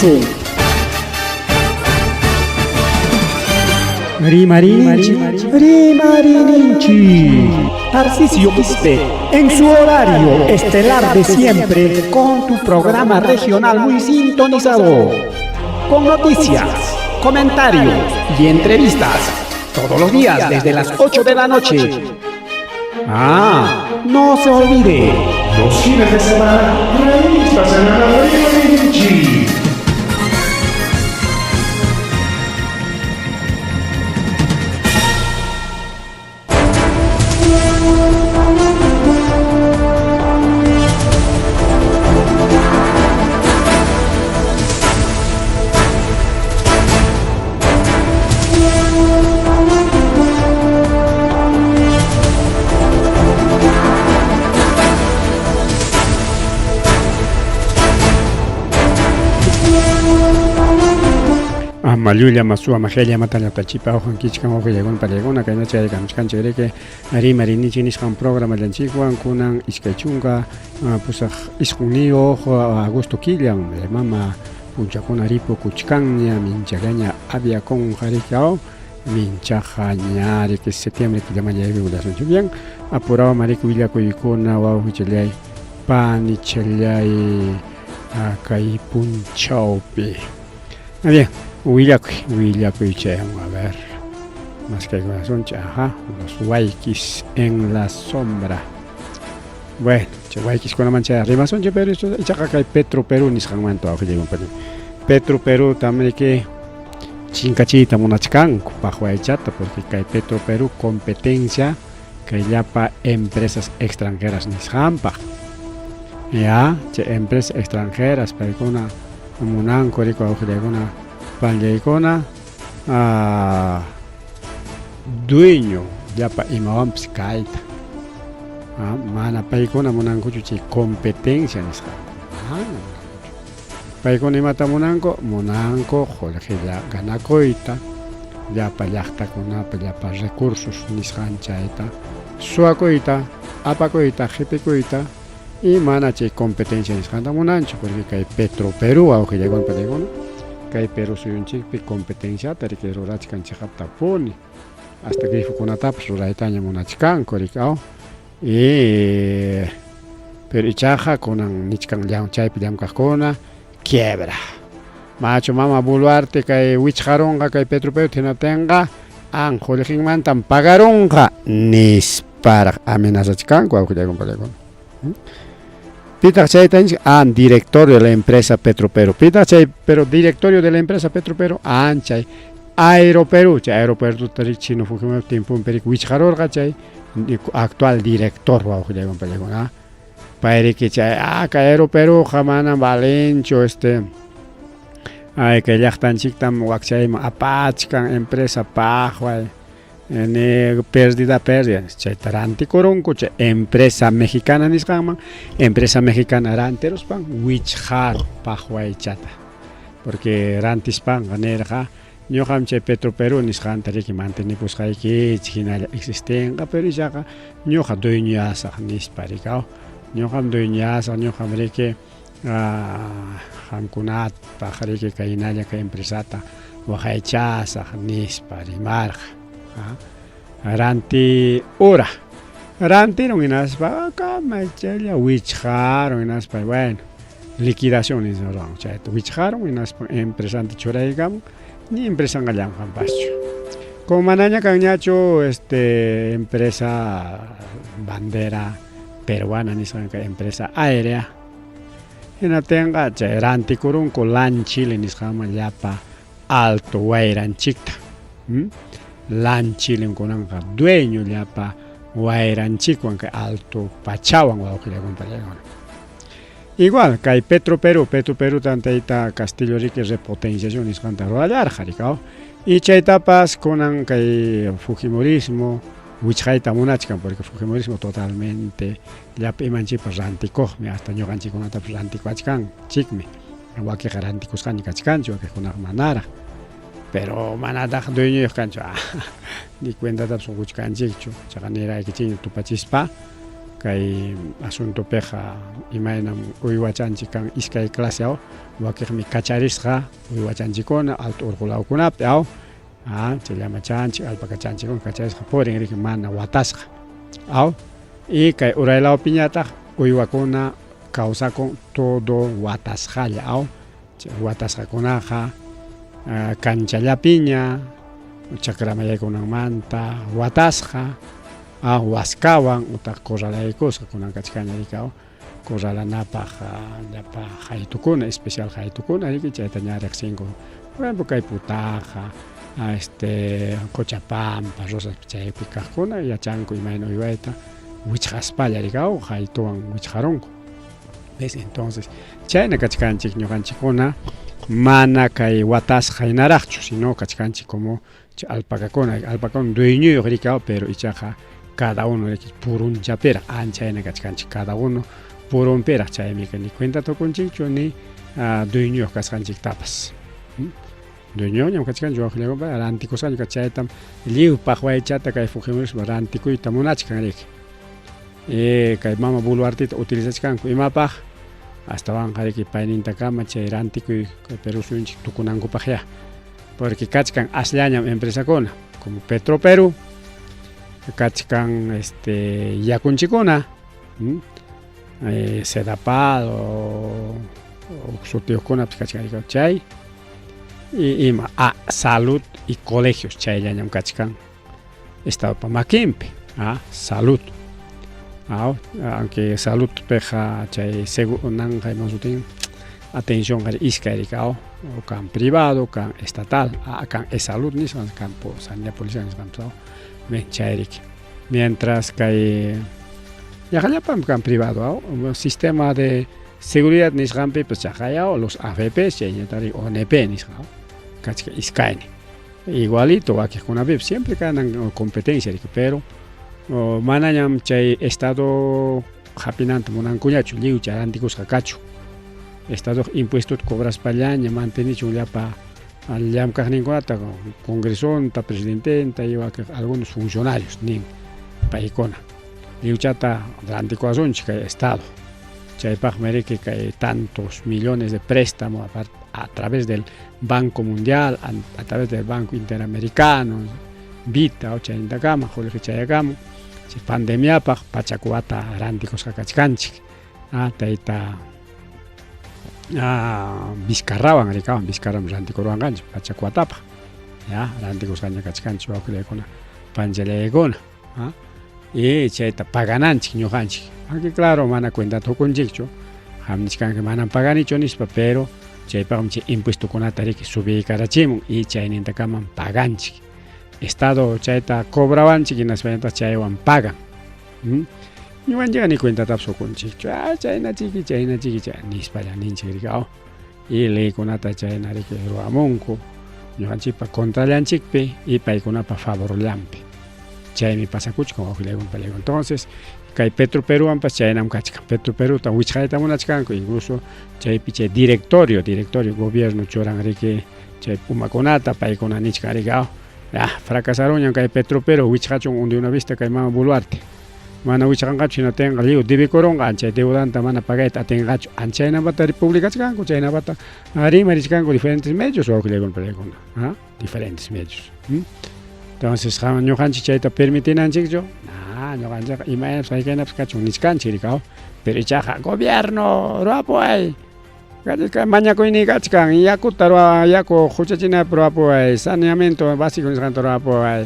Uyarisun. Rimarininchik, rimarininchik. Tarcisio Quispe, en su horario estelar de siempre, con tu programa regional muy sintonizado. Con noticias, comentarios y entrevistas. Todos los días desde las 8 de la noche. Ah, no se olvide. Los fines de semana, revistas en la Rimarininchik. Ama llulla masuwa majella matallatachipa ujankichkan uqillakuna pallakuna kayna chayakamuchkanchik riki rimarinichik nisqan programa llanchikwan kunan 20 8 9 agosto killan mama punchakuna ripukuchkanña minchagaña aviaconqa riki aw minchaqa ña riki septiembre killaman willasunchik bien apurawan riki willakuykuna wawqichallay panichallay kay punchawpi. Bien, willakuy, willakuy chayamun, a ver, más que sunchik, ajá, los waykis en la sombra. Bueno, chay waykiskunaman chay rimasunchik, pero esto ichaqa kay Petro Perú nisqanmanta wawqillaywan Petro Perú también que chinkachiyta munachkanku paqwaychata porque kay Petro Perú competencia kay llapa empresas extranjeras nisqanpaq. Ya, chay empresas extranjeras paykuna munanku riki wawqillaykuna panllaykuna dueño llapa imawanpis kayta. Mana paykuna munankuchu chay competencia nisqanta. Mana munankuchu. Paykuna imata munanku? Munanku qullqilla ganakuyta, llapa llaqtakunapa llapa recursos nisqan chayta suwakuyta, apakuyta, qhipikuyta y mana chay competencia nisqanta munanchu porque kay Petro Perú wawqillaykuna pallaykuna kay Perú suyunchikpi competenciata riki rurachkan chiqaptapuni hasta grifokunatapas ruraytaña munachkanku riki aw y pero ichaqa kunan nichkan chaypi llamkaqkuna quiebra. Machu mama Boluarte kay wichqarunqa kay Petro Perú hinaptinqa an qullqinmantam pagarunqa nisparaq amenazachkanku wawqillaykuna pallaykuna. Pitaq chayta ninchik? An directorio de la empresa Petro Perú. Pitaq chay pero directorio de la empresa Petro Perú an chay Aeroperú, chay Aeroperú chino Fujimori tiemponpi riki wichqarurqa chay actual director wawqillaykuna pallaykuna. Payriki chay kay Aeroperúqa manam valenchu este ay kay llaqtanchiktam wakchayman apachkan empresa paqway ni pérdida pérdida chayta rantikurunku chay empresa mexicana nisqanman empresa mexicana rantiruspan wichqarun paqwaychata porque rantispanqa nirqa ñuqam chay Petro Perú nisqanta riki mantenipusqaykichik hinalla existinqa pero ichaqa ñuqa dueñoyasaq nispa riki aw ñuqam dueñoyasaq ñuqam riki qamkunapaq riki kay hinalla kay empresata waqaychasaq nispa rimarqa. Ranti ura rantirun hinaspa kamachalla wichqarun hinaspa bueno liquidación nispa ruwan chayta wichqarun hinaspa empresanta churaykamun ni empresanqa llamkanpaschu. Como manaña kanñachu este empresa bandera peruana nisqanqa empresa aérea hinaptinqa chay rantikurunku LAN Chile nisqanman llapa alto wayranchikta. LAN Chile kunanqa dueño llapa wayranchikwan kay alto pachawan wawqillaykuna pallaykuna. Igual kay Petro Perú, Petro Perú tantayta Castillo riki repotenciación nisqanta rurallarqa riki aw y chaytapas kunan kay fujimorismo wichqayta munachkan porque fujimorismo totalmente llapa imanchikpas rantikuqmi hasta ñuqanchikkunatapas rantikuachkanchikmi wakiqa rantikusqaña kachkanchik wakiqkunaqa manaraq pero manataq dueñoyuq kanchu ni cuentatapas quchkanchikchu chaqa niraykichikña tupachispa. Kay asuntopiqa imaynam uywachanchik kan iskay clase aw, wakiqmi kacharisqa uywachanchikkuna alto urqu lawkunapi aw, ah, chay llamachanchik, alpacachanchikkuna kacharisqa purin riki mana watasqa aw, y kay uray lawpiñataq uywakuna kawsakun todo watasqalla aw, chay watasqakunaqa kanchallapiña chakraman yaykunanmanta watasqa Ah, waskawan utaq corralaykusqa kunan kachkanña riki aw corralanapaq llapa haytukuna especial haytukuna riki chayta ña riqsinku por ejemplo kay Putaqa este Quchapampa Rosas chaypi kaqkuna yachanku imayna uywayta wichqaspalla riki aw haytuwan wichqarunku ves entonces chayna kachkanchik ñuqanchikkuna mana kay watasqa hinaraqchu sino kachkanchik como Chay alpacakuna, alpacakuna dueñoyuq riki pero ichaqa cada uno riki purunchapiraq anchayna kachkanchik cada uno purunpiraq chaymi ni cuenta tukunchikchu ni dueñoyuq kasqanchiktapas. Dueñoñam kachkanchik wawqillaykupa rantikusqanchik chaytam lliw paqwaychata kay Fujimorismo rantikuyta munachkan riki. Kay mama Boluarteta utilizachkanku imapaq astawanqa riki paynintakama chay rantikuy kay Perú suyunchik tukunankupaqyá. Porque kachkan asllañam empresakuna, como Petroperú, kachkan este yakunchikuna, Sedapal o sutiyuqkunapas kachkan chay y ima ah, salud y colegios chayllañam kachkan Estadopa makinpi, ah, salud. Ah, aunque saludpiqa chay nanqa ima sutin atención iskay riki aw kan privado kan estatal kan esalud nisqan kan sanidad policial nisqanpas aw chay riki mientras kay yaqa llapanpi kan privado aw sistema de seguridad nisqanpipas chaqay aw los AFPs chayñataq ONP nisqa aw kachka iskaynin igualito wakiqkunapipas siempre kanan competencia riki pero manañam chay estado hapinanta munankuñachu lliw chay rantikusqa kachun estadoq impuestota cobraspallaña mantenichun llapa llamkaqninkunata congresonta presidententa y wakiq algunos funcionarios nin paykuna lliwchata rantikuwasunchik kay estado chaypaqmi riki kay tantos millones de préstamo a través del Banco Mundial a través del Banco Interamericano Vita chaynintakama qullqi chayakamun chay pandemiapaq pachak wata rantikusqa kachkanchik tayta Vizcarrawan rikawan Vizcarrawan rantikuruwanqanchik pachak watapaq ya rantikusqaña kachkanchik wawqillaykuna panchallaykuna y chayta pagananchik ñuqanchik aunque claro mana cuentata hukunchikchu qam nichkanki manam paganichu nispa pero chaypaqmi chay impuestokunata riki subiykarachimun y chaynintakamam paganchik estado chayta cobrawanchik hinaspañataq chaywan pagan ñuqanchikqa ni cuentatapas hukunchikchu ah chayna chiki chayna chiki chay nispalla ninchik riki aw y leykunata chayna riki ruwamunku ñuqanchikpa contrallanchikpi y paykunapa favorllanpi chaymi pasakuchkan wawqillaykuna panillaykuna entonces kay Petro Peruwanpas chaynam kachkan Petro Peruta wichqayta munachkanku incluso chaypi chay directorio directorio gobierno churan riki chay umakunata paykuna nichkan riki aw ah fracasaronñam kay Petro Peru wichqachun de una vista kay mama Boluarte mana wichqanqachu hinatinqa lliw debikurunqa anchay deudanta mana pagayta atinqachu anchaynapata publicachkanku chaynapata rimarichkanku diferentes medios wawqillaykuna panillaykuna ah diferentes medios entonces qam ñuqanchik chayta permitinanchikchu na ñuqanchikqa imaynapas haykaynapas kachun nichkanchik riki pero ichaqa gobierno ruwapuway mañakuyniy kachkan yakuta ruwa yaku huchachinapaq ruwapuway saneamiento básico nisqanta ruwapuway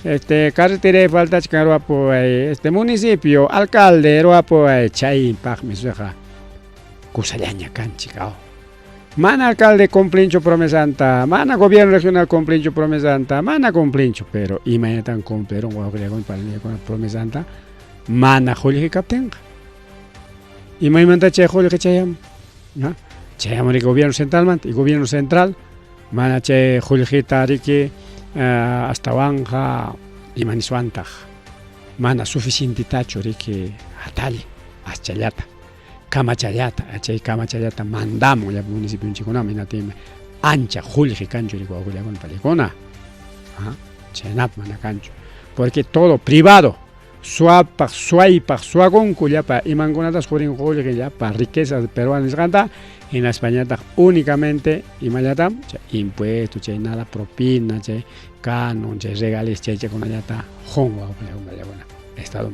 este carretera faltachkan ruwapuway este municipio alcalde ruwapuway chaypaqmi suqa kusallaña kanchik aw mana alcalde cumplinchu promesanta mana gobierno regional cumplinchu promesanta mana cumplinchu pero imaynatan cumplirun wawqillaykuna panillaykuna promesanta mana qullqi kaptinqa imaymanta chay qullqi chayamun chayamun riki gobierno centralmanta y gobierno central mana chay qullqita riki astawanqa ima niswantaq mana suficientetachu riki hatallin aschallata kamachallata chay kamachallata mandamun llapa municipionchikkunaman hinaptinmi ancha qullqi kanchu riki wawqillakuna panikuna chaynapi mana kanchu porque todo privado. Suapaq, suaypaq, suakunku llapa imankunatas qurin qullqi llapa riquezas peruana nisqanta, hinaspañataq únicamente imallatam chay impuesto, chay nada propina, chay canon, chay regales chaychakunallata qun wawqillakuna Estado.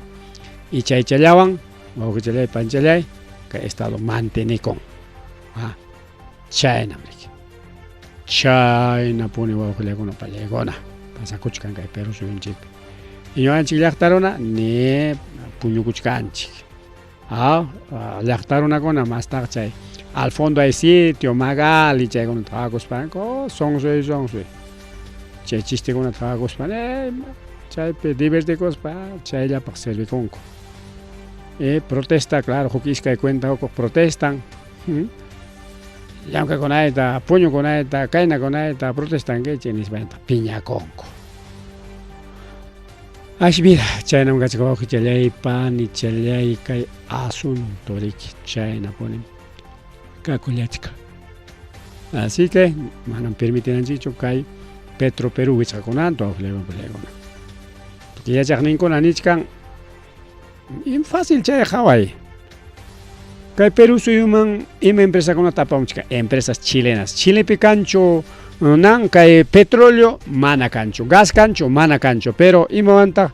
Y chaychallawan wawqichallay panchallay kay Estado mantenikun. Ah, chaynam riki. Chaynapuni wawqillakuna pallaykuna pasakuchkan kay Perú suyunchikpi. Ñuqanchik llaqta runa ni puñukuchkanchik. Ah, llaqta runakuna mastaq chay al fondo hay sitio, Magali chaykunata qhawakuspanku, oh, sonsuy sonsuy. Chay chistekunata qhawakuspa, eh, chaypi divertikuspa chayllapaq servikunku. Eh, protesta, claro, huk iskay cuenta hukuq protestan. Llamkakunayta, puñukunayta, kaynakunayta protestankichik nispayta piñakunku. Ash vida, chaynam kachka wawqichallay, panichallay kay asunto riki chaynapunim kakullachka. Así que manam permitinanchikchu kay Petro Perú wichqakunanta wawqillaywan pallaykuna. Porque yachaqninkuna nichkan fácil chay qhaway. Kay Perú suyuman ima empresakunata apamuchkan empresas chilenas. Chilepi kanchu nan kay petróleo mana kanchu, gas kanchu mana kanchu, pero imawantaq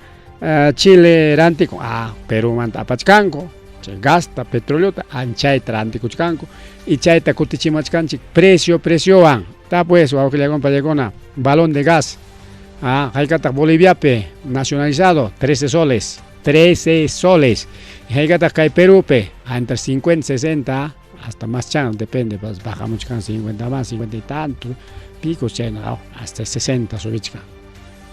Chile rantikun, ah, Perumanta apachkanku chay gasta, petroleota anchayta rantikuchkanku y chayta kutichimachkanchik precio preciowan. Ta pues wawqillakuna pallaykuna, balón de gas, ah, haykataq Boliviapi nacionalizado 13 soles, 13 soles. Y haykataq kay Perúpi entre 50, 60 hasta más chan, depende, pues bajamuchkan 50 más, 50 y tanto, picos chayna, hasta 60 subichkan.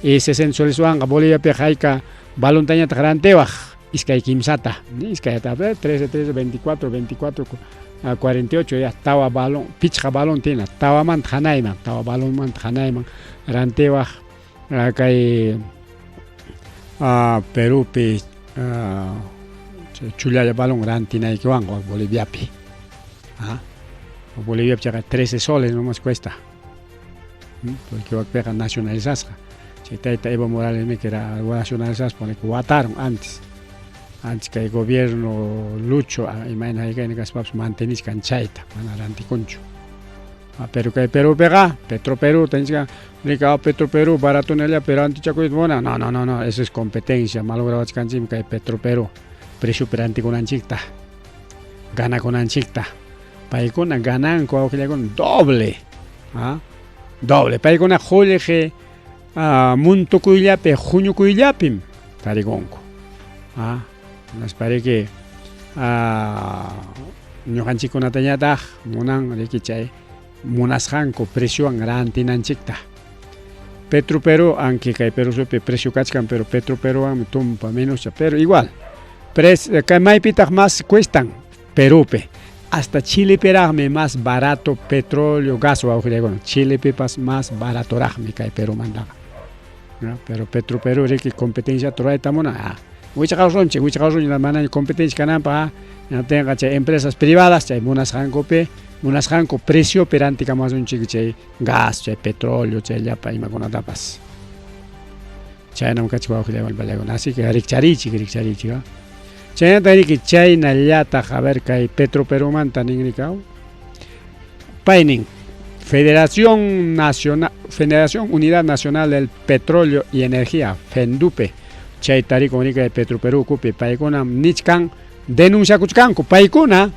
Y 60 soleswanqa Boliviapi hayka balontañataq rantiwaq iskay kimsata, iskayata, 13, 13, 24, 24, 48, ya tawa balón, pichqa balón tina, tawamanta hanayman, tawa balonmanta hanayman rantiwaq kay Perúpi chullalla balón rantinaykiwanqa Boliviapi. Boliviapi chayqa 13 soles nomás cuesta. Porque wakpiqa nacionalizasqa. Chay tayta Evo Morales que era nacionalizasqa pone wataron antes. Antes kay gobierno Lucho imayna haykayna kaspapas mantenichkan chayta, mana rantikunchu. Pero kay Perúpiqa, Petro Perú tenchkan, nika Petro Perú baratonalla pero antichakuyta munan. No, no, no, no, eso es competencia, malograwachkanchikmi kay Petro Perú. Preciopi rantikunanchikta, ganakunanchikta. Paykuna gananku wawqillakuna doble. ¿Ah? Doble. Paykuna qullqi muntukuyllapi, huñukuyllapim tarikunku. ¿Ah? Hinaspariki ñuqanchikkunatañataq munan riki chay munasqanku preciowan rantinanchikta. Petro Perú, aunque kay Perú suyupi precio kachkan, pero Petro Peruwanmi tumpa menoscha, pero igual. Kay maypitaq más cuestan Perúpi. Hasta Chilepiraqmi más barato petróleo, gas wawqillaykuna. Chilepipas más baratoraqmi kay Perúmantaqa. ¿No? Pero Petro Perú riki competencia rurayta munan. Ah, wichqawsunchik, wichqawsunchik manaña competencia kananpaq, hinaptinqa chay empresas privadas chay munasqankupi, munasqanku preciopi rantikamasunchik chay gas, chay petróleo, chay llapa imakunatapas. Chaynam kachka wawqillaywan pallaykuna. Así que rikcharichik, rikcharichik. Chaynata riki chaynallataq, a ver kay Petro Perumanta ninrikaw. Paynin, Federación Nacional, Federación Unidad Nacional del Petróleo y Energía, FENDUPE, chay tarikun riki Petro Perú ukupi, paykuna nichkan denunciakuchkanku, paykuna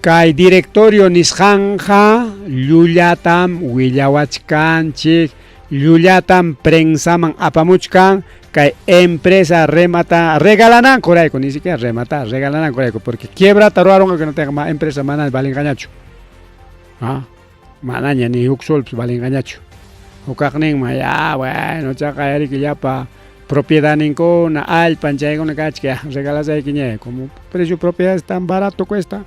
kay directorio nisqanja llullatam willawachkanchik, llullatam prensaman apamuchkan kay empresa remata regalanankurayku, ni siquiera remata, regalanankurayku, porque quiebrata ruwarunqa que no tenga ma empresa mana valinqañachu. Ah, manaña ni huk solpis valinqañachu. Hukaqninman ya, bueno, chaqa riki llapa propiedadninkuna, allpan chaykuna kachka, ya, regalasaykiña, como precio propiedad es tan barato cuesta.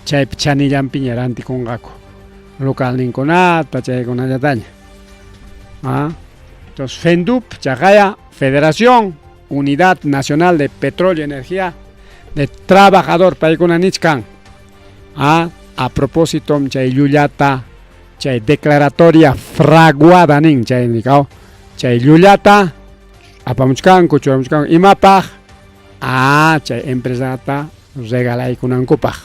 Chaypi chanillanpiña rantikunqaku localninkunata chaykunallataña. Ah, entonces FENDUP, chaqaya, Federación Unidad Nacional de Petróleo y Energía de Trabajador, paykuna nichkan. Ah, a propósito, chay llullata, chay declaratoria fraguada nin, chay nikao, chay llullata, Apamuchkanku, churamuchkanku imapaq? Ah, chay empresata regalaykunankupaq.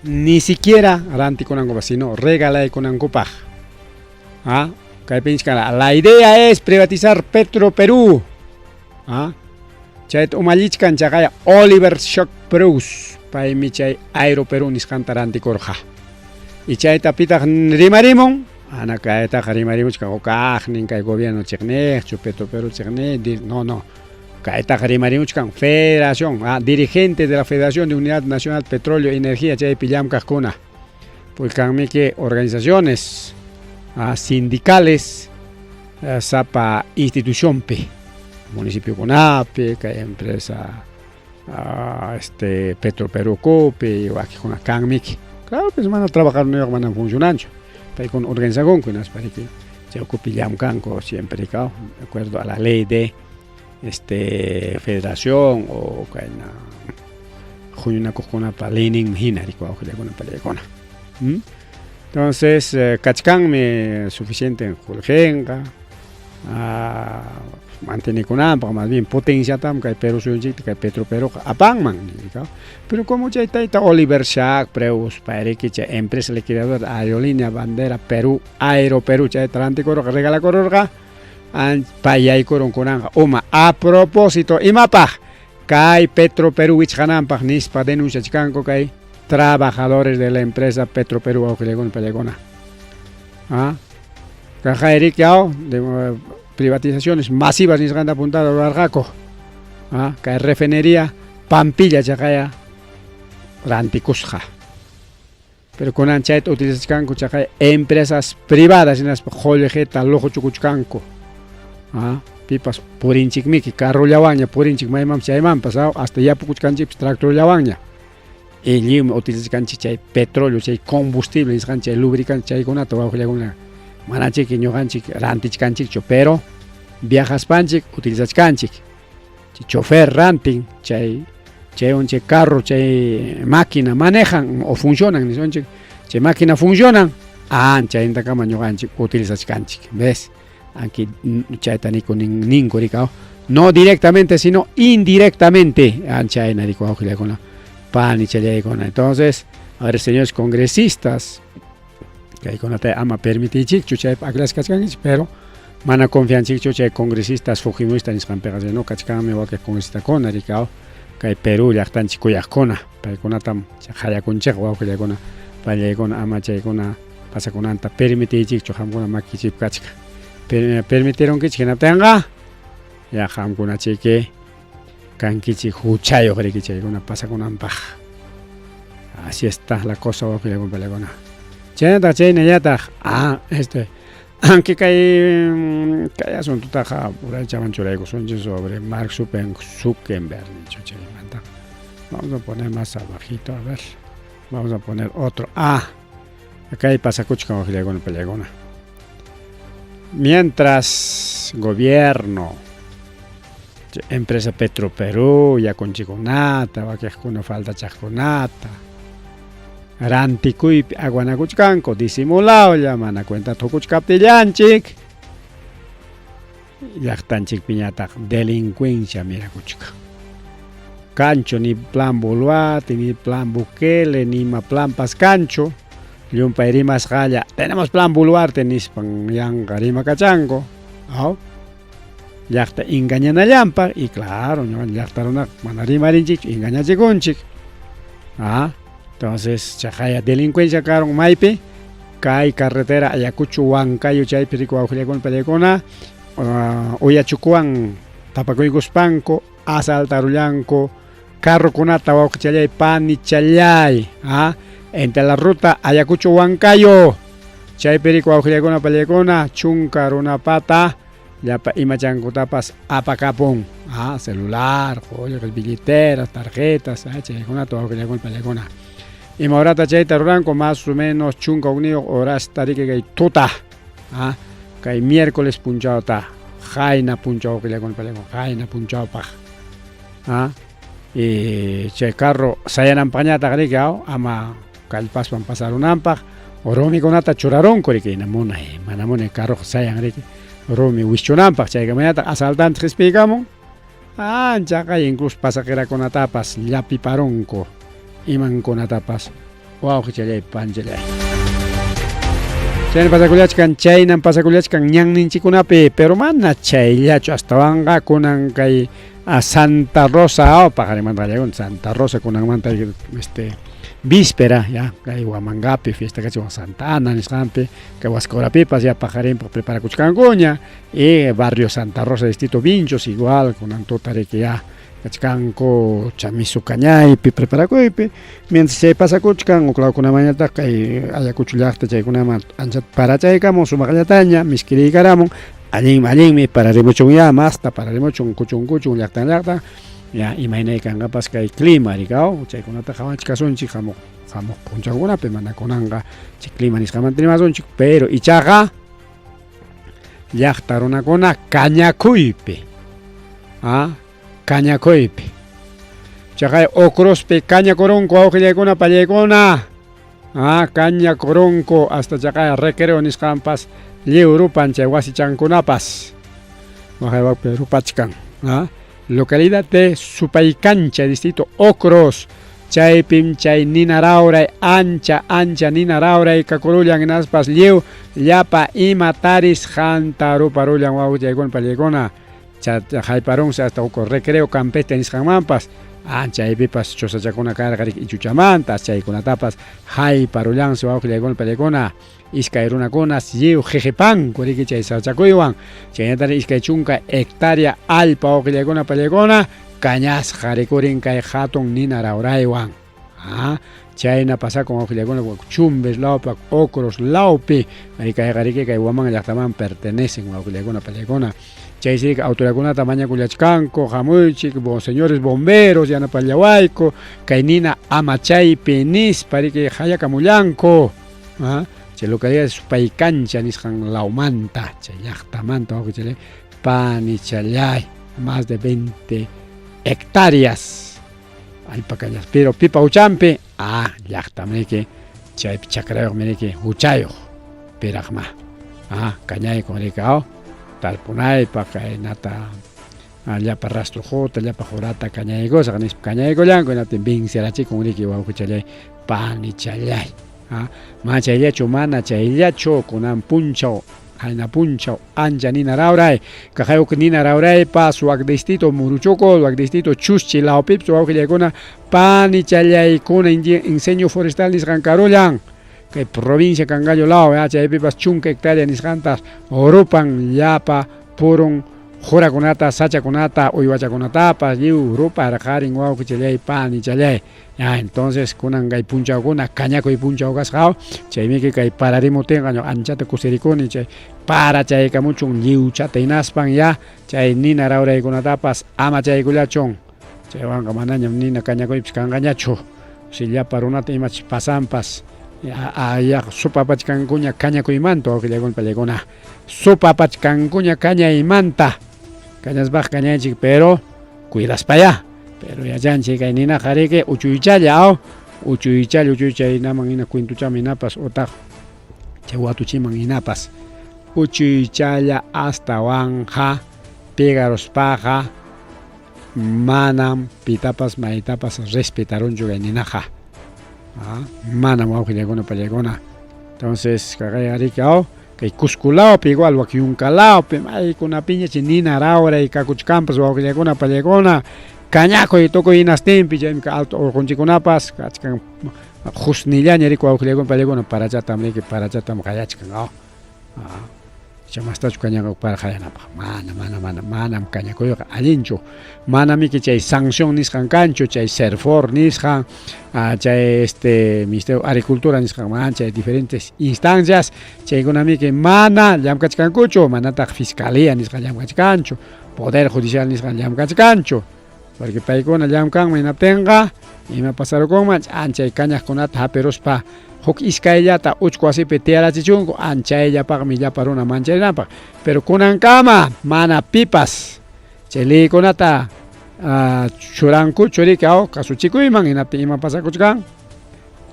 Ni siquiera rantikunankupaq, sino regalaykunankupaq. Ah, kaypinchik la idea es privatizar Petro Perú. Ah, chayta umallichkan chaqaya Oliver Shock Preus, paymi chay Aero Perú nisqanta rantikurqa. Y chayta pitaq rimarimun, ana kaytaqa rimarimuchkan hukaqnin kay gobierno chiqniqchu, Petro Perú chiqniq, no, no. Kaytaqa rimarimuchkan Federación, ah, dirigente de la Federación de Unidad Nacional Petróleo y Energía chaypi llamkaqkuna. Porque kanmi que organizaciones ah, sindicales ah, sapa institucionpi, municipiokunapi, kay empresa ah, este Petro Perú kupi, wakikuna kanmiki. Claro, pues mana trabajarniyuq manam funcionanchu. Paykuna organizakunku hinaspa riki chay ukupi llamkanku siempre de acuerdo a la ley de este federación o kayna huñunakuqkunapa leyninman hina riki wawqillakuna pallaykuna. ¿Mm? Entonces, eh, kachkanmi suficiente qullqinqa ah, mantenekunanpaq, más bien potenciatam kay Perú suyunchikta kay Petro Peruqa apanman, pero como chay tayta Oliver Shack, Preus, payriki chay empresa liquidadora Aerolínea Bandera Perú, Aero Perú chayta rantikurqa, regalakururqa, pay yaykurun kunanqa uma a propósito imapaq kay Petro Perú wichqananpaq nispa denunciachkanku kay trabajadores de la empresa Petro Perú wawqillakuna pallakuna. Ah, kaqayriki aw de privatizaciones masivas nisqanta puntata rurarqaku. Ah, kay refinería Pampilla chaqaya rantikusqa. Pero kunan chayta utilizachkanku chaqay empresas privadas hinaspa qullqita luquchukuchkanku. Ah, pipas purinchikmiki carrollawanña purinchik maymanpas chaymanpas hasta yapukuchkanchikpas tractorllawanña. Y lliwmi utilizachkanchik chay petróleo, chay combustible nisqanchik chay lubricante chaykunata wawqillakuna manachiki ñuqanchik rantichkanchikchu, pero viajaspanchik utilizachkanchik. Chay chofer rantin chay chaywan chay carro chay máquina manejan o funcionan nisunchik, chay máquina funcionan, ah chaynintakama ñuqanchik utilizachkanchik, ves? Anki chayta niku ninku rikaw, no directamente sino indirectamente, anchayna riku wawqillakuna panichallaykuna. Entonces, a ver, señores congresistas, kaykunata ama permitichikchu chaypa aklasqa kachkankichik, pero mana confianchikchu chay congresistas fujimoristas nisqanpiqa, sino kachkanmi wakin congresistakuna rikaw kay Perú llaqtanchik kuyaqkuna, paykunatam qallakunchik wawqillakuna pallaykuna ama chaykuna pasakunanta permitichikchu, qamkuna makichikpi kachkan. Permitirunkichik hinaptinqa ya qamkuna chiki kankichik huchayuq riki chaykuna pasakunanpaq. Así está la cosa wawqillakuna pallakuna. Chaynataq chaynallataq ah este aunque kay kay asuntotaqa uraychaman churaykusunchik sobre Mark Zuckerberg nichu chaymanta. Vamos a poner más abajito, a ver. Vamos a poner otro. Ah, kay pasakuchkan wawqillakuna pallakuna. Mientras gobierno, empresa Petro Perú, yakunchikunata, wakiqkuna faltachaqkunata, rantikuypi aguanakuchkanku, disimulawlla, mana cuenta tukuchkaptillanchik, llaqtanchikpiñataq delincuencia mirakuchkan. Kanchu ni plan Boluarte, ni plan Bukele, ni ima planpas kanchu, llumpay rimasqalla, tenemos plan Boluarte nispan yanqa rimakachanku, aw? Llaqta engañanallanpaq, y claro, llaqta runaqa mana rimarinchikchu, engañachikunchik. Ah, entonces chaqaya delincuencia karun maypi, kay carretera Ayacucho Huancayo chaypi riku wawqillakuna pallaykuna, uyachukuwan tapakuykuspanku asaltarullanku carrokunata wawqichallay panichallay, ah, entre la ruta Ayacucho Huancayo chaypi riku wawqillakuna pallaykuna chunka runapata llapa imachankutapas apakapun, ah, celular, qullqi, billeteras, tarjetas, ah, chaykunata wawqillakuna pallaykuna. Ima horata chayta ruranku más o menos chunka hukniyuq horasta riki kay tuta, ah, kay miércoles punchawta, qayna punchaw wawqillakuna pallaykuna, qayna punchawpaq. Ah, y chay carro sayananpaqñataq riki aw ama kallpaspan pasarunanpaq rumikunata churarunku riki, hina munay, mana munay carroqa sayan riki. Rumi wischunanpaq chaykamanataq asaltante qispiykamun anchaqa incluso pasaqirakunatapas llapiparunku imankunatapas wawqichallay panchallay. Chayna pasakullachkan, chaynan pasakullachkan ñanninchikkunapi, pero mana chayllachu astawanqa kunan kay a Santa Rosa paqarinmanta qallayun Santa Rosa kunanmanta este víspera ya kay Huamangapi fiesta kachwan Santa Ana nisqanpi kay Huascorapipas ya paqarinpaq preparakuchkankuña y barrio Santa Rosa distrito Vinchos igual kunan tuta riki ya kachkanku chamisu kañaypi preparakuypi mientras chay pasakuchkan uklawkunamanñataq kay Ayacucho llaqta chaykunaman anchata parachaykamun sumaqllataña miskiriykaramun allinmi allinmi pararimuchunyá masta pararimuchun kuchun kuchun llaqtan llaqtan ya imaynay kanqapas kay clima rikaw chaykunata qawachkasunchik hamuq hamuq punchawkunapi mana kunanqa chay clima nisqamanta rimasunchik pero ichaqa llaqta runakuna kañakuypi ah kañakuypi chaqay Ocrospi kañakurunku wawqillaykuna pallaykuna ah kañakurunku hasta chaqay recreo nisqanpas lliw rupan chay wasichankunapas waqaywapi rupachkan ah localidad de Supaycancha distrito Ocros chaypim chay nina rawray ancha ancha nina rawray kakurullan hinaspas lliw llapa ima tarisqanta ruparullan wawqichaykuna pallaykuna hayparunsi hasta huk recreo campestre nisqanmanpas chaypipas chusachakuna karqa riki ichuchamanta chaykunatapas hayparullansi wawqillaykuna pallaykuna iskay runakunas lliw qiqipanku riki chay sachakuywan chaynataq 20 hectárea allpa wawqillaykuna pallaykuna kañasqa rikurin kay hatun nina rawraywan chayna pasakun wawqillaykuna Chumbes lawpi Ocros lawpi kayqa riki kay Huamanga llaqtaman pertenecen wawqillaykuna pallaykuna chaysi riki autoridadkunata mañakullachkanku hamuychik señores bomberos yanapallawayku kay nina ama chaypi nispa riki hayakamullanku chay localidad Supaycancha nisqan lawmanta chay llaqtamanta wawqichallay panichallay más de 20 hectáreas allpa kañas pero pipa huchanpi llaqtam riki chaypi chakrayuqmi riki huchayuq piraqma kañaykun riki tarpunaypaq kaynata llapa rastrojota llapa qurata kañaykusaq nispa kañaykullanku hinaptin vencerachikun riki wawqichallay panichallay mana chayllachu mana chayllachu kunan punchaw qayna punchaw ancha nina rawray kaqayuk nina rawraypas wak distrito Muruchuco wak distrito Chuschi lawpipas wawqillaykuna panichallaykuna incendio forestal nisqan karullan kay provincia Cangallo law chaypipas 10 hectárea nisqantas rupan llapa purun qurakunata sachakunata uywachakunatapas lliw ruparqarin wawqichallay panichallay ya entonces kunan kay punchawkuna kañakuy punchaw kasqa chaymiki kay pararimutinqa anchata kusirikuni chay parachaykamuchun lliwchata hinaspan ya chay nina rawraykunatapas ama chaykullachun chaywanqa manañam nina kañakuypis kanqañachu si llapa runata imachus pasanpas supapachkankuña kañakuymanta wawqillaykuna pallaykuna supapachkankuña kañaymanta kañaspaq kañaychik pero cuidaspayá pero yachanchik kay ninaqa riki uchuychalla uchuychalla uchuychaynaman hina cuentuchaman hinapas utaq chay watuchiman hinapas uchuychalla astawanqa pigaruspaqa manam pitapas maytapas respetarunchu kay ninaqa manam wawqillaykuna pallaykuna entonces kaqayqa riki kay Cusco lawpi igual wak Yunka lawpi maykunapiña chay nina rawray kakuchkanpas wawqillaykuna pallaykuna kañakuy tukuy hinastinpi chaymi alto urqunchikkunapas kachkan qusnillaña riki wawqillaykuna pallaykuna parachatam riki parachatam qayachkan chamastachu kañakuy para qayanapaq mana mana mana manam kañakuyqa allinchu manamiki chay sanción nisqan kanchu chay Serfor nisqan chay este Ministerio de Agricultura nisqan mana chay diferentes instancias chaykunamiki mana llamkachkankuchu manataq fiscalía nisqan llamkachkanchu poder judicial nisqan llamkachkanchu porque paykuna llamkanman hinaptinqa ima pasarukunman anchay kañaqkunata hapiruspa huk iskayllata uchku wasipi tiyarachichunku anchayllapaqmi llapa runa mancharinanpaq pero kunankama mana pipas chay leykunata churankuchu riki kasuchikuyman hinaptin ima pasakuchkan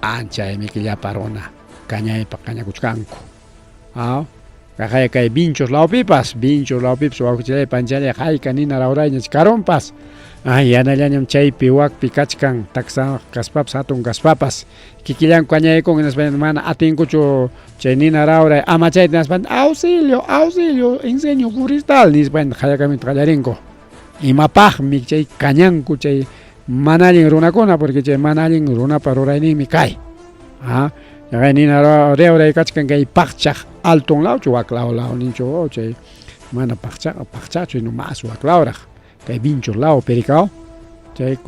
anchaymiki llapa runa kañaypaq kañakuchkanku. Kaqaya kay Vinchos lawpipas, Vinchos lawpipas wawqichalay panchalay hayka nina rawrayña karunpas. Ay, yanallañam chaypi wakpi kachkan, taksa kaspapas hatun kaspapas. Kikillanku kañaykun hinaspa mana atinkuchu chay nina rawray amachayta hinaspa auxilio, auxilio, incendio forestal nispa qayakamuyta qallarinku. Imapaqmi chay kañanku chay mana allin runakuna, porque chay mana allin runapa rurayninmi kay. Ah, kay nina rawray kachkan kay paqchaq alton lawchu wak law lawninchu chay mana paqcha paqchachu mas wak lawraq kay Vinchos law Pericao chay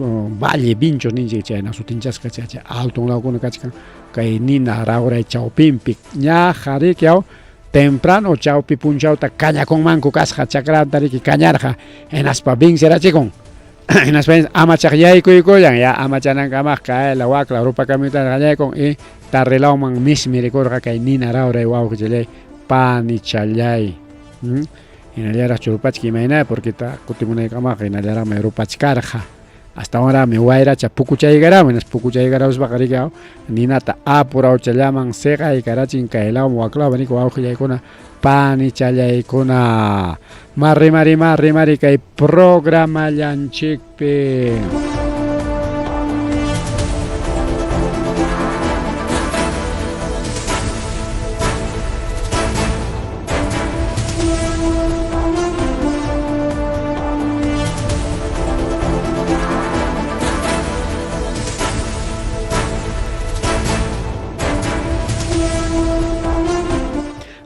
Valle Vinchos ninchik chayna sutinchasqa chay chay alton lawkuna kachkan kay nina rawray chawpinpi ñaqa riki aw temprano chawpi punchawta kañakunmanku kasqa chakranta riki kañarqa hinaspa vencerachikun hinaspa amachaq yaykuykullan ya amachanankamaqa kayla wakla rupakamuyta qallaykun y tarrilawman mismirikurqa kay nina rawray wawqichallay panichallay. Hinallaraq rupachka imayna porque ta kutimunaykamaqa hinallaraqmi rupachkarqa astawanraqmi wayracha pukuchaykaramun hinaspa pukuchaykarawspaqa riki ninata apurawchallaman siqaykarachin kay lawman wak lawman riki wawqillaykuna panichallaykuna ma rimari ma rimari kay programallanchikpi.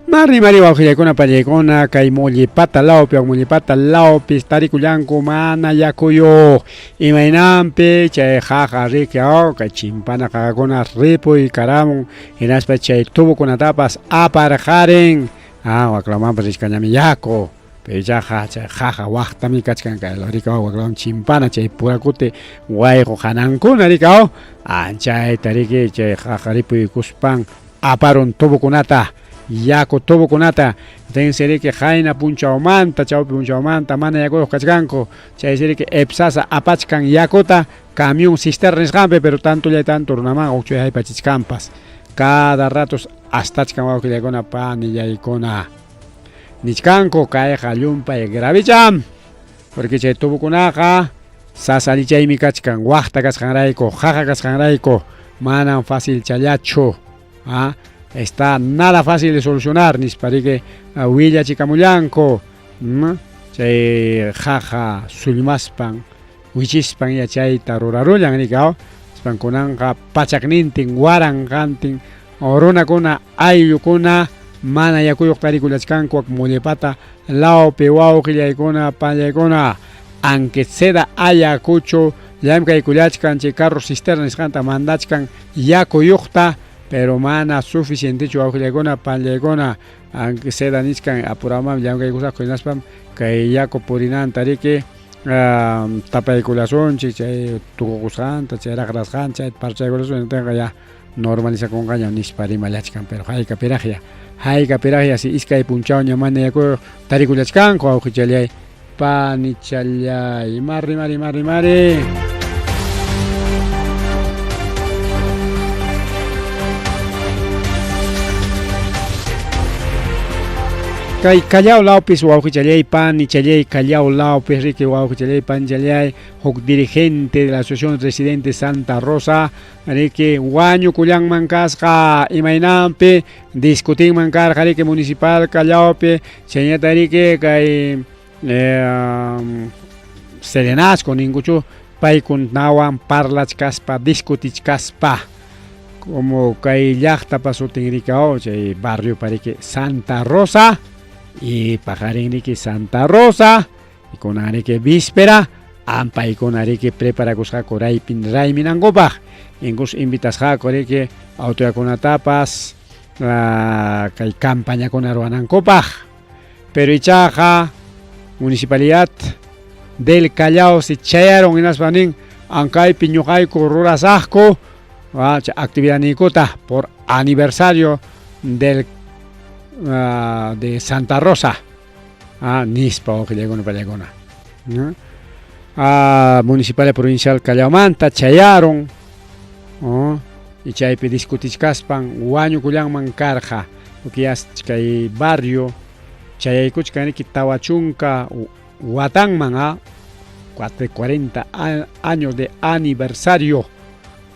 Mari mari wawqillaykuna pallaykuna kay Mollepata lawpi Mollepata lawpi tarikullanku mana yakuyuq imaynanpi chay qaqa riki kay chimpana qaqakuna ripuy karamun hinaspa chay tubukunatapas aparqarin waklamanpas richkanñami yaku pero ichaqa chay qaqa waqtami kachkan kay riki waklaman chimpana chay purakuti wayqu hanankuna riki anchayta riki chay qaqa ripuykuspan aparun tubukunata yaku tubukunata tense riki qayna punchawmanta chawpi punchawmanta mana yakuyuq kachkanku chaysi riki EPSASA apachkan yakuta camión cisterna nisqanpi pero tantollay tanto runaman uqchuy haypachichkanpas cada ratos astachkan wawqillaykuna panillaykuna nichkanku kayqa llumpay gravicham porque chay tubukunaqa sasa allichaymi kachkan waqta kasqanrayku qaqa kasqanrayku manam fácil challachu. Está nada fácil de solucionar nispa riki willachikamullanku chay qaqa sullmaspan wichispan ya chayta rurarullan riki nispan kunanqa pachaknintin waranqantin runakuna ayllukuna mana yakuyuq tarikullachkanku wak Mollepata lawpi wawqillaykuna pallaykuna aunque seda Ayacucho llamkaykullachkan chay carro cisterna nisqanta mandachkan yakuyuqta pero mana suficientechu wawqillaykuna pallaykuna aunque seda nichkan apuraman llamkaykusaqku hinaspam kay yaku purinanta riki tapaykullasunchik chay tukukusqanta chay raqrasqanta chay parchaykulasun tinqa ya normalizakunqaña nispa rimallachkan pero haykapiraqya haykapiraqya si iskay punchawña mana yakuyuq tarikullachkanku wawqichallay panichallay mari mari mari mari. Kay Callao lawpis wawqichallay panichallay Callao lawpis riki wawqichallay panichallay huk dirigente de la Asociación Residente Santa Rosa riki wañukullanman kasqa imaynanpi discutinman karqa riki municipal Callaopi chaynata riki kay serenazgo ninkuchu paykunawan parlachkaspa discutichkaspa como kay llaqtapa sutin riki chay barrio riki Santa Rosa y paqarin riki Santa Rosa y kunan riki víspera ampaykuna riki preparakusqaku raypin rayminankupaq incluso invitasqaku riki autoridadkunatapas kay campañakuna ruwanankupaq pero ichaqa municipalidad del Callao si chayaron hinaspa nin ankaypi ñuqayku rurasaqku actividad niykuta por aniversario del de Santa Rosa nispa wawqillaykuna pallaykuna municipalidad provincial Callaomanta chayaron y chaypi discutichkaspan wañukullanman karqa Porque ya kay barrio chayaykuchkan riki 40 watanman, 40 años de aniversario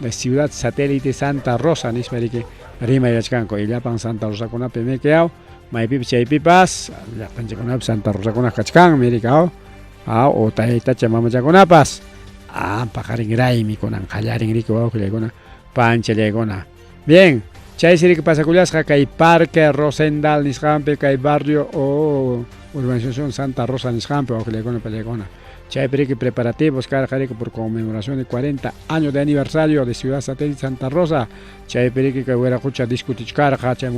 de Ciudad Satélite Santa Rosa nispa riki rimayachkanku. Y llapan Santa Rosakunapi mikiaw, maypipas chaypipas llaqtanchikkunapi Santa Rosakuna kachkanmi riki, o taytacha mamachakunapas. Paqarin raymi kunan qallarin riki wawqillaykuna panchallaykuna. Bien, chaysi riki pasakullasqa kay Parque Rosendal nisqanpi, kay barrio o urbanización Santa Rosa nisqanpi wawqillaykuna pallaykuna. Chaypi riki preparativos karqa riki por conmemoración de 40 años de aniversario de Ciudad Satélite Santa Rosa. Chaypi riki kay wiraqucha discutichkarqa chay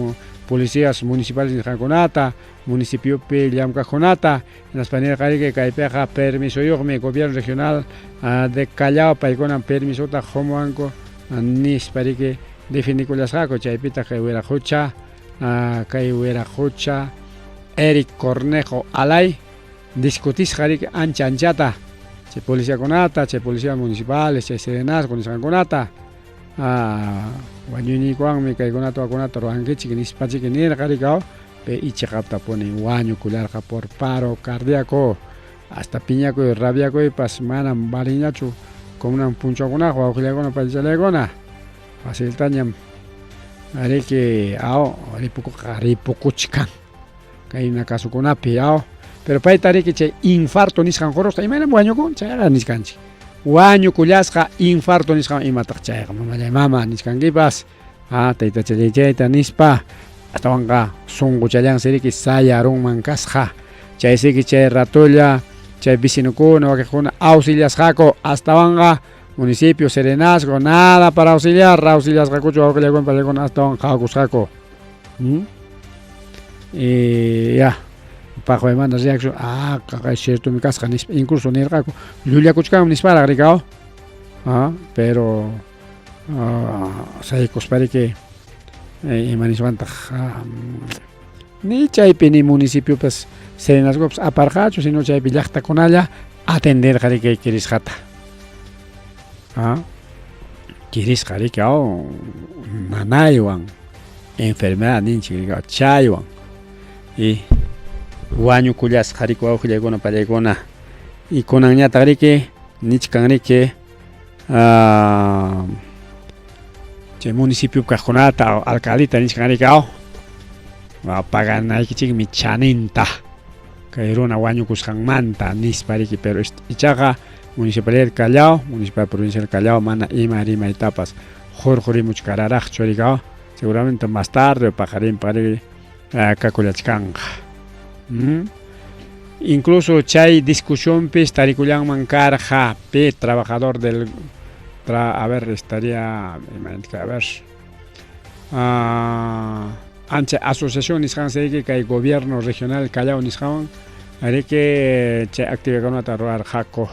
policías municipales nisqankunata, municipiopi llamkaqkunata, hinaspa nirqa riki kaypiqa permisoyuqmi gobierno regional de Callao, paykunan permisota qumuwanku nispa riki definikullasqaku. Chaypitaq kay wiraqucha Eric Cornejo Alay discutisqa riki ancha anchata chay policiakunata, chay policía municipales, chay serenazgo nisqankunata, wañuyniykuwanmi kaykunata wakunata ruwankichik nispachiki nirqa riki, pe ichiqaptapuni wañukullarqa por paro cardíaco. Hasta piñakuy rabiakuypas manam valinñachu kunan punchawkunaqa wawqillaykuna panchallaykuna faciltañam riki ripukuqa ripukuchkan kayna kasukunapi, pero payta riki chay infarto nisqan qurusqa imaynam wañukun chayqa niskanchik wañukullasqa infarto nisqan imataq chayqa mamallay mama niskankipas, taytachallay chayta nispa astawanqa sunquchallansi riki sayarunman kasqa. Chaysiki chay ratolla chay vecinokuna wakiqkuna auxiliasqaku, astawanqa municipio serenazgo nada para auxiliar, auxiliasqakuchu wawqillaykuna pallaykuna astawan qhawakusqaku. Y ya paqwaymanta reacción, kaqay ciertomi kasqa nispa, incluso nirqaku llullakuchkanmi nisparaq riki, pero saykuspa riki ima niswantaq ni chaypi ni municipiopas serenazgopas aparqachu, sino chaypi llaqtakunalla atenderqa riki kirisqata. Kirisqa riki nanaywan enfermedad ninchik riki chaywan y wañukullasqa riki wawqillaykuna pallaykuna. Y kunanñataq riki nichkan riki chay municipio kaqkunata alcaldita nichkan riki paganaykichikmi chaninta kay runa wañukusqanmanta nispa riki, pero ichaqa municipalidad Callao, municipal provincial Callao mana ima rimaytapas hurqurimuchkararaqchu riki, seguramente más tarde paqarinpaq riki kakullachkanqa. Incluso chay discusionpis tarikullanman karqa pi trabajador del a ver estaría a ver ancha asociación nisqansi riki kay gobierno regional Callao nisqanwan riki chay actividadkunata ruwarqaku.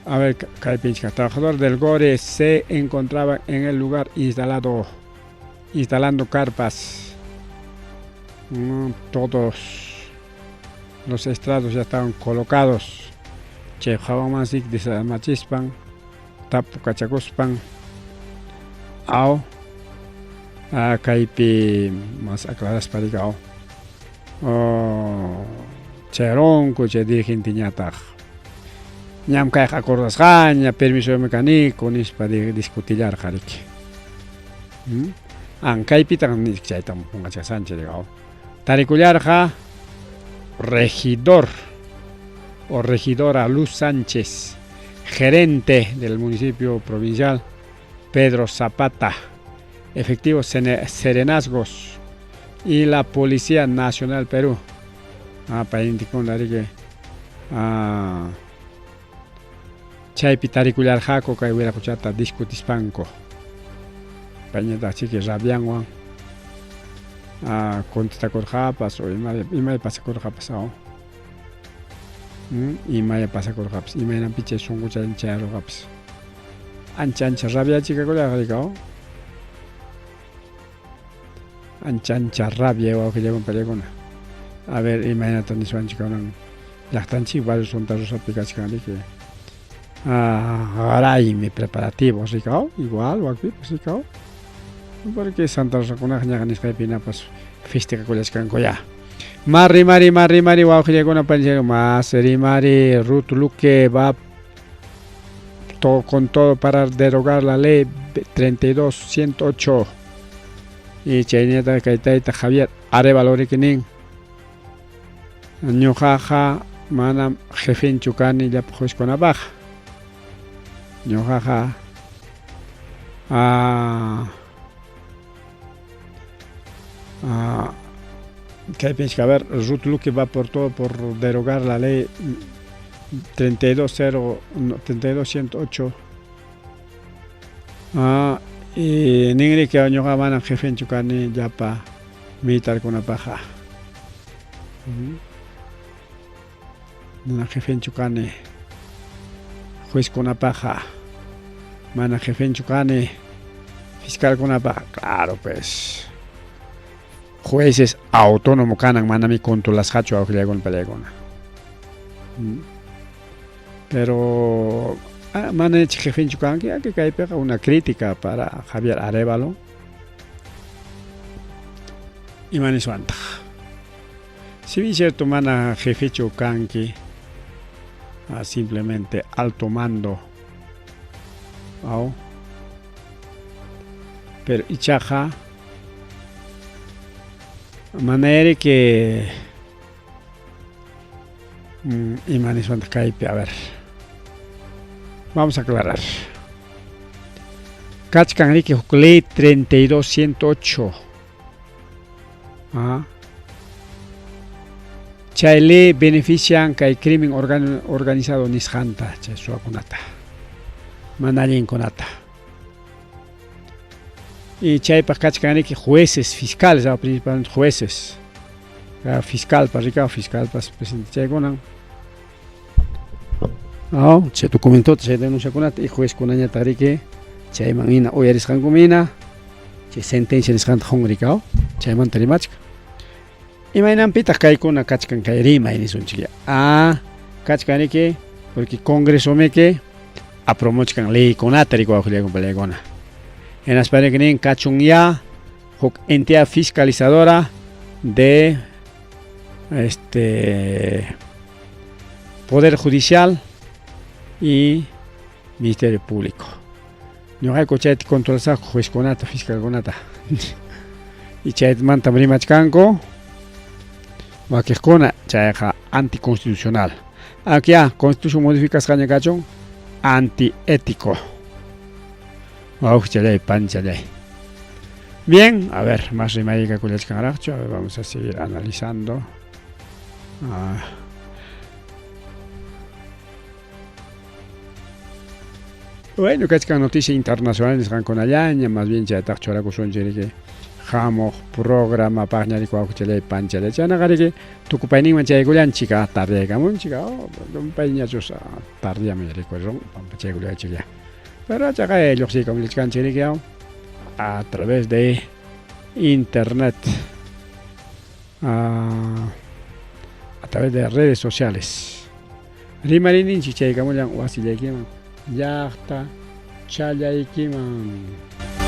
A ver, kaypinchika trabajador del Gore se encontraba en el lugar instalando carpas. Todos los estrados ya estaban colocados. Chay hawamansi desamachispan tapukachakuspan kaypi mas aclaraspa riki chayronku chay dirigenteñataq ñam kayqa acordasqaña permiso mecánico nispa discutillarqa riki. Kaypitaq chayta punqachkasanchik riki tarikullarqa regidor o regidora Luz Sánchez, gerente del municipio provincial Pedro Zapata, efectivos serenazgos y la Policía Nacional Perú. Paynintikuna riki chaypi tarikullarqaku kay wiraquchata discutispanku. Payñataq chiki rabianwan contestakurqapas o imay pasakurqapas imaya pasakurqapas imaynanpi chay sunquchallan chayarurqapas ancha ancha rabiachikakullarqa riki ancha ancha rabia wawqillaykuna pallaykuna. A ver imaynata niswanchik kunan llaqtanchik barrio Santa Rosapi kachkan riki. Raymi preparativo rikaw, igual wakpipas rikaw. Porque Santa Rosakunaqa ñaqa nisqaypi hinapas festejakullachkanku ya. Más rimari, más rimari, wawqillaykuna panichay, más rimari, Ruth Luque va todo con todo para derogar la ley 32-108. Y chaynillata kay tayta Javier Arévalo riki nin, ñuqaqa manam jefenchu kani llapa juezkunapaqqa. Ñuqaqa kaypi a ver, Ruth Luque va por todo por derogar la ley 32 32108. Y ninriki ñuqa manam jefenchu kani llapa militarkunapaqqa. Mana jefenchu kani juezkunapaqqa, mana jefenchu kani fiscalkunapaqqa. Claro pues. Jueces autónomo kanan manami controlasqachu awqillaykuna palaykuna. Pero mana jefenchu kanki, que kaypiqa una crítica para Javier Arévalo. Ima niswantaq. Si bien cierto mana jefechu kanki, simplemente alto mando. Aw. Pero ichaqa mana que ima niswantaq kaypi, a ver. Vamos a aclarar. Kachkan riki huk ley 32108. Chay ley benefician kay crimen organizado nisqanta chay suwakunata, mana allinkunata. Y chaypaq kachkan riki jueces, fiscales, principalmente jueces. Fiscal pa rikaw, fiscal pas presidente chaykunan. Chay documentota, chay denunciakunata y juezkunañataq riki chayman hina uyarisqankum hina chay sentencia nisqanta qun rikaw, chaymanta rimachkan. Imaynanpitaq kaykuna kachkan kay rimay nisunchik. Kachkan riki porque congresomiki apromochkan leykunata rikuwaqllaykun palaykuna. Hinaspa riki nin kachun ya huk entidad fiscalizadora de este Poder Judicial y Ministerio Público. Ñuqayku chayta controlasaqku juezkunata, fiscalkunata. Y chaymantam rimachkanku wakiqkuna chayqa anticonstitucional. Aunque ya constitución modificasqaña kachun antiético. Wawqichalay, panchalay. Bien, a ver, más rimaykakullachkanraqchu. A ver, vamos a seguir analizando. Bueno, kachkan noticia internacional nisqankunallaña, más bien chaytaq churakusunchik riki hamuq programapaqña riki wawqichalay, panchalay. Chaynaqa riki tukupayninman chaykullanchik, tardeykamunchik, llumpayñachus tardeyaman rikurirun, pampachaykullanchik ya. Pero chaqay lluqsiykamullachkanchik riki a través de internet, a través de redes sociales. Rimariyninchik chaykamullan wasillaykiman, llaqta challaykiman.